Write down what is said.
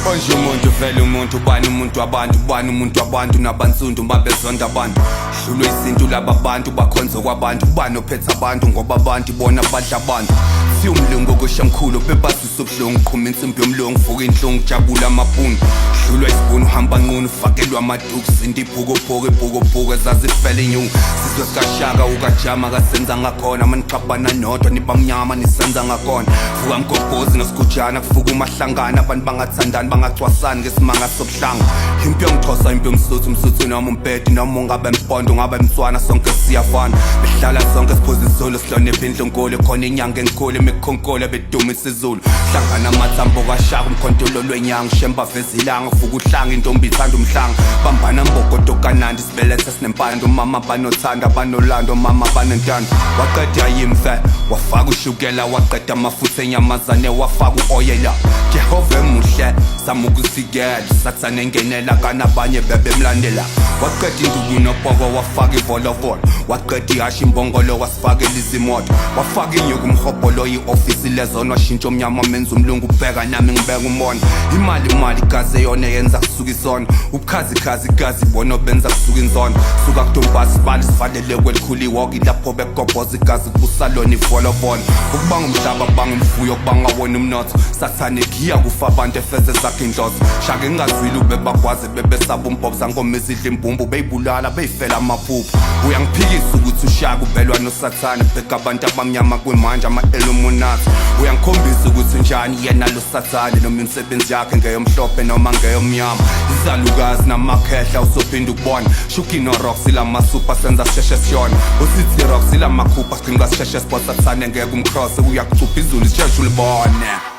Onje umuntu vele umuntu, ubani umuntu wabantu, ubani umuntu wabantu, nabansundu babezonda abantu, hlulwe isintu laba bantu, bakhonze kwabantu, ubani ophethe abantu, ngoba abantu bona badla abantu. Siwumlungu okusha mkhulu, bebazisa ubuhlungu, qhuma insimbi yomlungu, vuka inhlungu, jabula amabhunu, hlulwa isibunu, hamba nqunu, fakelwa amaduku, sinto ibhukubhuku, ibhukubhuku ezazifela inyungu, sizwe sikashaka ukajama kasenza ngakhona, manixabana nodwa nibamnyama nisenza ngakhona, vuka mgobhozi nosigujana, kuvuka umahlangana, abantu bangathandani bangacwasani ngesimanga sobuhlanga, impi yomxhosa, impi yomsuthu, umsuthu noma umpedi, noma ungabe mpondo, ungabe mtswana, sonke siyafana, behlala sonke siphuza isizulu, sihloniphe indlunkulu, khona inyanga enkulu imikhonkolo beduma isizulu, hlangana amathambo kashaka, umkhontolo lwenyanga, ushemba vezilanga, vuka uhlanga, intombi ithanda umhlanga, bambana mbokodo kanandi, sibelethe sinempando, mama banothanda banolando, mama banentando, waqeda yimfe, wafaka ushukela, waqeda amafutha enyamazane, wafaka u-oyela, Jehova emuhle zama ukuzivikela, sathane engenela kanabanye bebemlandela, waqeda induku nopoko, wafaka ivolovolo, waqeda ihashi imbongolo, wasifakela izimoto, wafaka inyuku umhobholo, i-ofisi lezona, washintsha omnyama menza umlungu, ubheka nami ngibeka umbona, imali imali igazi eyona yenza kusuka isono, ubukhazikhazi igazi bona obenza kusuka inzono, suka kudombasi sibali sivalele kwelikhulu iwoki, lapho begobhoza igazi kusalona ivolovolo, ukubanga umhlaba kubanga imfuyo, kubanga wona umnotho, sathane giya kufa abantu efeze zakhe inhloso, shaka engazwile ubebagwaze bebesaba umbhobza, ngoma ezidla imbumbu beyibulala beyifela amaphupho, uyangiphikisa ukuthi ushaka ubelwa nosathane, bheka abantu abamnyama kwimanje ama-illuminati, uyangikhombisa ukuthi njani yena lo sathane, noma imisebenzi yakhe ngeyomhlophe noma ngeyomnyama, izalukazi namakhehla usophinda ukubona, shuki no-rocks ilamasupa senza sisheshe siyona, usithi rocks ilamakhupha sigcinga sisheshe sibona, sathane ngeke umcross, uyakucupha izulu sisheshe ulibone.